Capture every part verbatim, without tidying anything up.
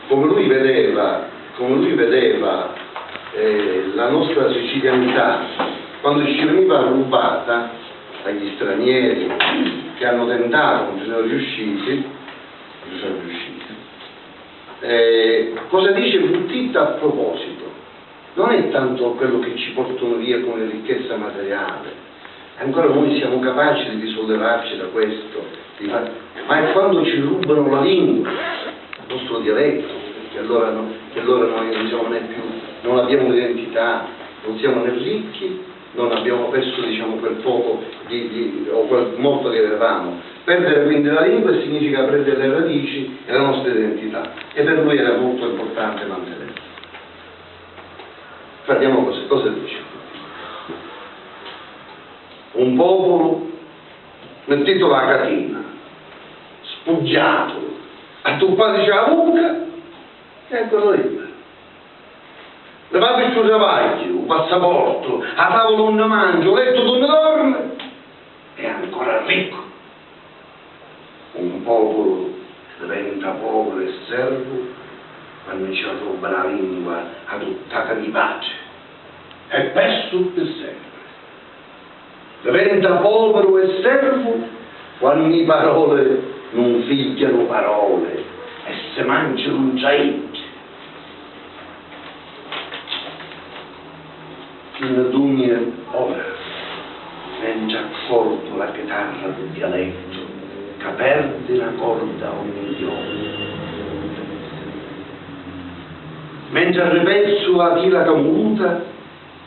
Comu lui vedeva, comu lui vedeva, eh, la nostra sicilianità, quannu ci veniva rubata dagli stranieri che hanno tentato, non ci sono riusciti, non ci sono riusciti. Eh, cosa dice Buttitta a proposito? Non è tanto quello che ci portano via come ricchezza materiale, ancora noi siamo capaci di risollevarci da questo, di fa-, ma è quando ci rubano la lingua, il nostro dialetto, che allora no-, che allora noi non siamo né più, non abbiamo un'identità, non siamo né ricchi, non abbiamo perso, diciamo, quel poco di, di, o quel molto che avevamo. Perdere quindi la lingua significa perdere le radici e la nostra identità, e per lui era molto importante mantenerla. Guardiamo cosa, cosa dice. Un populu, mittitulu a catina, spuggiatulu, attuppatici a vucca, e ancora liberi. Livati stu travagghiu, u passaportu, a tavula unni mangia, u lettu dunni dormi, è ancora riccu. Un populu diventa poviru e servu quannu ci arrubba la lingua a tuttata di patri, e persu pi sempri. Diventa poviru e servu quannu i paroli nun figghianu paroli e si mancianu ntra iddi. Chi nni dugna ora, mentri accordu la chitarra dû dialettu ca perdi na corda ogni jornu, mentri arripezzu la tila camuluta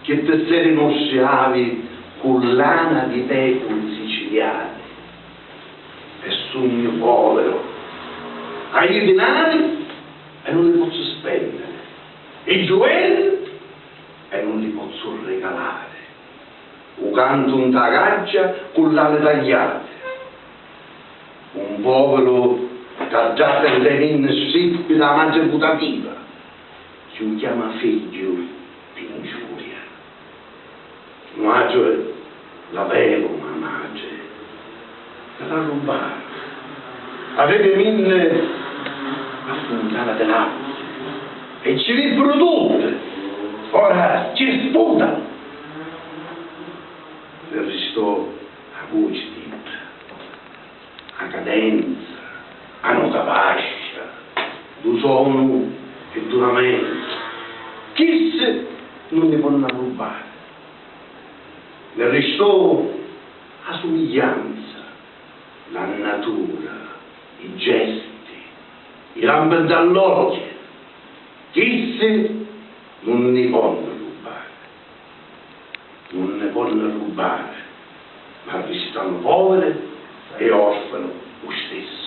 chi tisseri i nostri avi cu lana di pecuri siciliani, e sugnu poviru, haiu dinari e nun li pozzu spenniri, i giuveli e nun li pozzu rigalari, u cantu nta gaggia cu l'ali tagliati. Un poviru ca dda perdè vinni strippi dâ matri putativa, chi u chiama figghiu pi ngiuria. Nuatri l'avevum a matri, la l'arrubbaru. Avevim inni a funtana di l'acqua e ci vippuru tutti, ora ci sputanu. Nni ristò a vuci d'idda, a cadenza, a nota vascia dû sonu e dû lamentu. Chissi nun ni ponnu arrubbari. Nni ristò a sumiglianza, la natura, i gesti, i lampi ntall'occhi. Chissi nun ni ponnu arrubbari. Nun ni ponnu arrubbari, ma ristanu poviri e orfani u stessu.